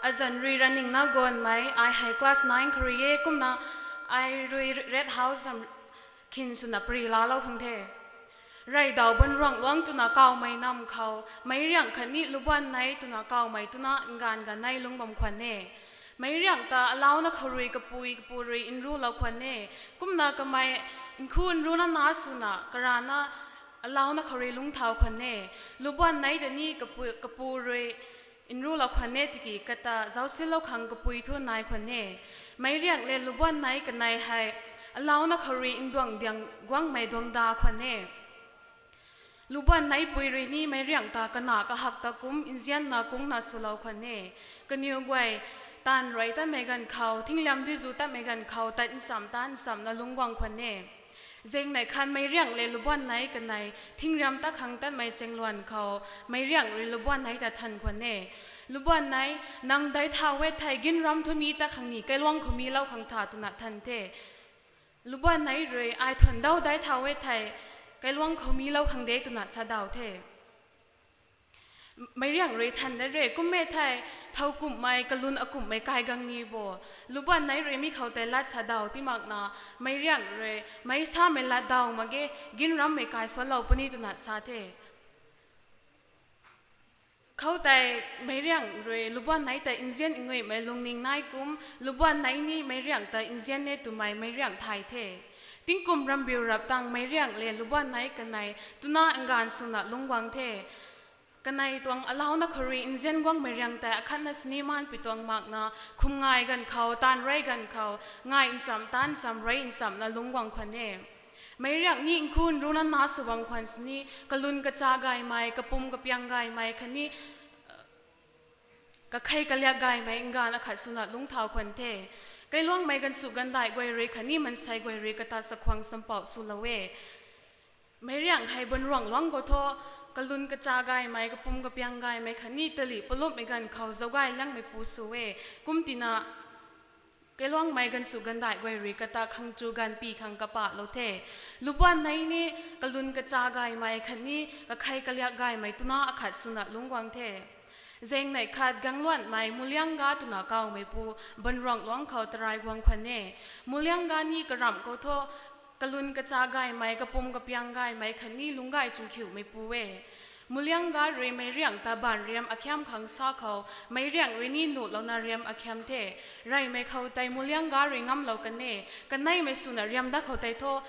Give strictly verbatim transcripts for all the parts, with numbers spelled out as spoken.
Azanc rui raningna ganmei, ai hei class nine khou rui e, kumna ai rui Red House zam khin swna pary laalou khang the. Rey daw Banruangluang twna kawmei nam khou, Meiriang khatni Lubuannei twna kawmei twna nganv ganv nei lungc bam khwan e. Meiriang ta alauna khou rui kapui kapu rui nrulou khwan e. Kumna kamei nkhu nruna na swna karana alauna khou rui lungcthau khwan e. Lubuannei ta ni kapu, kapu rui nrulou khwan e tiki kata zaucsilou khang kapui thu nai khwan e. Meiriang le Lubuannei kanei hei alauna khou rui nduang diang guangmei duangda khwan e. Lubuannei pui rui ni Meiriang ta kana kahak ta kum nzianna kungna swlou khwan e. Kaniw guay taanv rey tatmei ganv khou, thingliam dizu tatmei ganv khou, tat nchamc ta nchamcna lungc guang khwan e. Zaengnei khat Meiriang le Lubuannei kanei thingliam tat khang tatmei chaengluan khou, Meiriang rui Lubuannei ta than khwan e. Lubuannei, nang daic thau e thei, ginram thu mi tat khang ni kailuang khou milou khang tha, twna than the. Lubuannei rui, ai thuan dau daic thau e thei, kailuang khou milou khang de, twna sa daw the. Meiriang rui than dat re, kum e thei, thow kumhmei, kalun akumhmei kai gang ni bo. Lubuannei rui mi khou tei lat sa daw ti makna, Meiriang rui, meic samei lat daw mak ge, ginrammei kai suanlou puni, twna sa the. Khoutei Meiriang rui Lubuannei ta nzian nguimei lungning nai kum, Lubuannei ni Meiriang ta nzian e twmei Meiriang thay the. Tingkum rambiu rap tang Meiriang le Lubuannei kanei twna nganv swna lungc guang the. Kanei tuang alauna khou rui nzian guang Meiriang tei akhatna sini maanpui tuang makna, khum ngai ganv khou, taanv rey ganv khou, ngai nchamc ta nchamc rey nchamcna lungc guang khwan e. Meiriang ni nkhu nruna na sw bam khwan sini, kalun kacha gaymei, kapum kapiang gaymei khatni kakhei kaliak gaymei nganv akhat swna lungcthau khwan the. Kailuangmei ganvsu ganvdaih guay rui khatni maansei guay rui kata chakhwang champouh swlou e. Meiriang hei Banruangluang khou thu, kalun kacha gaymei, kapum kapiang gaymei khatni tali palupmei ganv khou zaucgay langmeipu sw e. Kumtina, kailuangmei ganvsu ganvdaih guay rui kata khang chu ganvpi khang kapahlou the. Lubuannei ni kalun kacha gaymei khatni kakhei kaliak gaymei twna akhat swna lungc guang the. Zaengnei khat Gangluanmei Muliangga twna kawmeipu Banruangluang khou tarai guang khwan e. Muliangga ni karamh khou thu, kalun kacha gaymei, kapum kapiang gaymei khatni lungcgay chingkhiumeipu e. Muliangga rui Meiriang ta baanv riam akhiam khang sa khou, Meiriang rui ni nuhlouna riam akhiam the. Reymei khou tei Muliangga rui ngamlou kan e, kaneimei swna riam dat khou tei thu,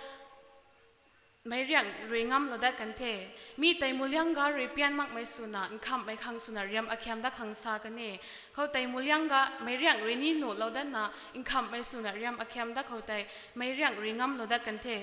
Meiriang rui ngamlou dat kan the. Mi tei Muliangga rui pian makmei swna, nkhamhmei khang swna riam akhiam dat khang sa kan e. Khoutei Muliangga Meiriang rui ni nuhlou datna, nkhamhmei swna riam akhiam dat khou tei Meiriang rui ngamlou dat kan the.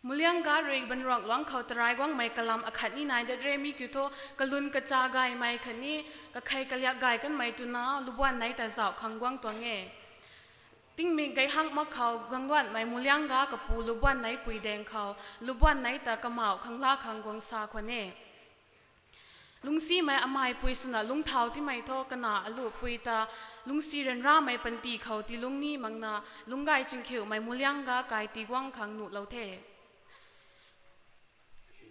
Muliangga rui Banruangluang khou tarai guangmei kalam akhat ni nai dat re, mi kiu thu kalun kacha gaymei khatni kakhei kaliak gay kanmei twna Lubuannei ta zauh khang guang tuang e. Tingmik gay hak mak khou Gangluanmei Muliangga kapu Lubuannei pui daeng khou, Lubuannei ta kamauh khang la khang guang sa khwan e. Lungcsimei ameipui swna lungcthau timei thu kana aluhpui ta lungcsi ryanramei panty khou tilung ni makna, lungcgay chingkhiumei Muliangga kai tiguang khang nuhlou the.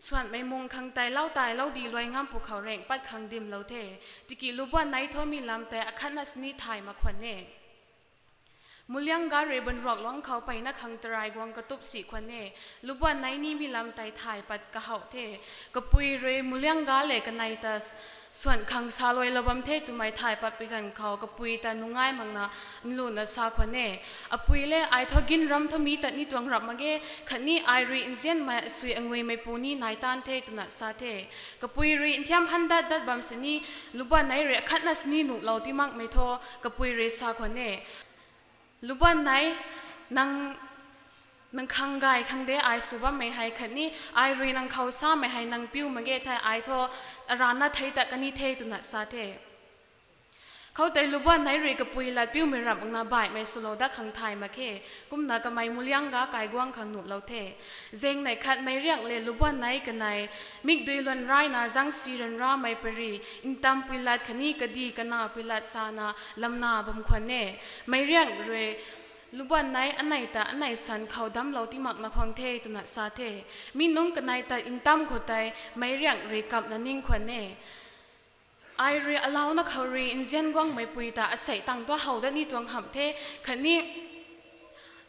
Suanhmei mung khang tei lau tai lau di luai ngam pwkhou reng pat khang dimlou the. Tiki Lubuannei thu mi lam tei akhatna sini thay mak khwan e. Muliangga rui Banruangluang khou peyna khang tarai guang katup si khwan e. Lubuannei ni mi lam tei thay pat kahouh the. Kapui rui Muliangga le kanei ta suan khang saluailou bam the twmei thay patpui ganv khou kapui ta nungai makna nluna sa khwan e. Apui le, ai thu ginram thu mi tat ni tuang rap mak ge, khatni ai rui nzianmei asui anguimeipu ni nai tan the twna sa the. Kapui rui nthiam han dat dat bam sini, Lubuannei rui akhatna sini nuhlou ti makmei thu kapui rui sa khwan e. Lubuannei, nang, nang khang gay khang de ai sw bammei hei khatni ai rui nang khou samei hei nang piu mak ge thei ai thu arana thei ta kani the twna sa the. Khoutei lubuan nei rui kapui lat piumei ramh makna baihmei swlou dat khang thay mak khe. Kumna kamei muliang ga kaiguang khang nuhlou the. Zaengnei khat meiriangh le lubuan nei kanei mikdui luan raina zangsi ryanramei pary, ntampui lat khatni kadi kanapui lat sana lamna bam khwan e. Meiriangh rui lubuan nei anei ta anei san khou damclou ti makna khwang the twna sa the. Mi nungc kanei ta ntamv khou tei meiriangh rui kapna ning khwan e. Ai rui alauna khou rui nzian guangmeipui ta asei tang tu how dat ni tuang hamh the, khatni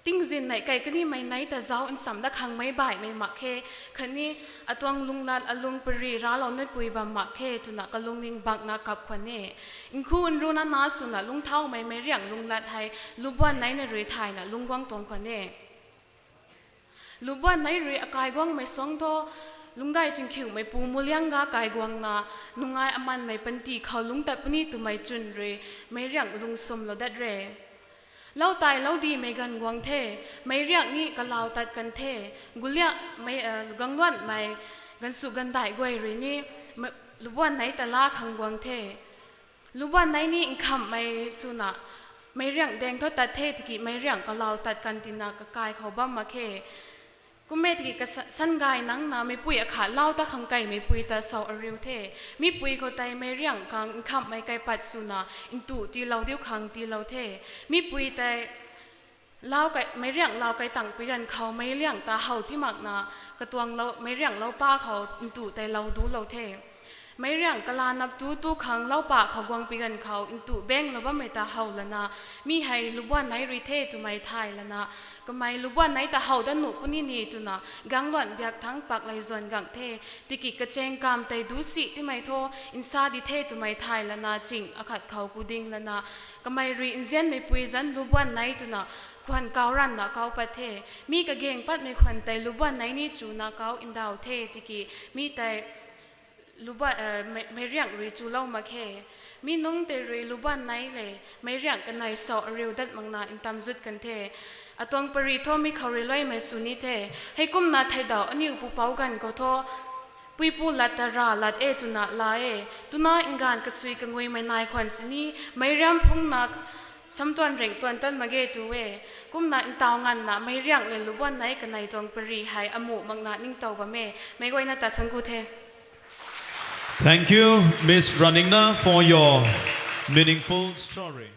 tingzin nei kei kanimei nei ta zauc nchamh dat khang meic baihmei mak khe, khatni atuang lunglat alung pary raclou napui bam mak khe twna kalungning bakna kap khwan e. Nkhu nruna na swna lungcthaumei meiriangh lunglat hei lubuan nei na rui thayna lungc guang tuang khwan e. Lubuan nei rui akaiguangmei suang thu, lungcgay chingkhiuhmeipu muliang ga kaiguangna, nungai amanmei panty khou lungc tat puni twmei chwn rui meiriangh lungswmlou dat re. Lau tai lau dimei ganv guang the, meiriangh ni kalau tat kan the, guliangmei, gangluanmei, ganvsu ganvdaih guay rui ni lubuan nei ta laa khang guang the. Lubuan nei ni nkhamhmei swna meiriangh daeng thu tat the tiki meiriangh kalau tat kan tina kakai khou bam mak khe. Kum e tiki kasa- sangay nangna meipui akhat lau ta khang keimeipui ta sau ariu the. Mipui khou tei meiriangh khang nkhamhmei kaipat swna ntu tiilou diu khang tiilou the. Mipui tei lau kei- meiriangh lau kei tangpui ganv khou meiriangh ta how ti makna katuang lou- meiriangh loupa khou ntu tei lou dulou the. Meiriangh kala nap tu tu khang loupa khou guangpui ganv khou ntu baenglou bammei ta how lana, mi hei lubuan nei rui the twmei thay lana, kamei lubuan nei ta how dat nuh puni ni twna gangluan biak thangc pak lei zuan gang the. Tiki kachaeng kam tei dusi timei thu nsa di the twmei thay lana ching akhat khou kuding lana, kamei rui nzianmeipui zanc lubuan nei twna khwan kau ranvna kau pat the. Mi kageng patmei khwan tei lubuan nei ni chuna kau ndau the tiki mi tei lubuan- meiriangh rui chulou mak khe. Mi nungc tei rui lubuan nei le meiriangh kanei sau ariu dat makna ntam zut kan the. Atuang pary thu mi khou rui luaimei sw ni the. Heikumna theidauh aniu pupouc ganv khou thu, puipu lat ta ra lat e twna la e. Twna nganv kasui kanguimei nai khwan sini meiriangh phungna samtuan ringh tuan tan mak ge tu e. Kumna ntaw nganvna meiriangh le lubuan nei kanei tuang pary hei amuh makna ningtow bam e. Meic guayna ta thuanc ku the. Thank you, Miss Raningna, for your meaningful story.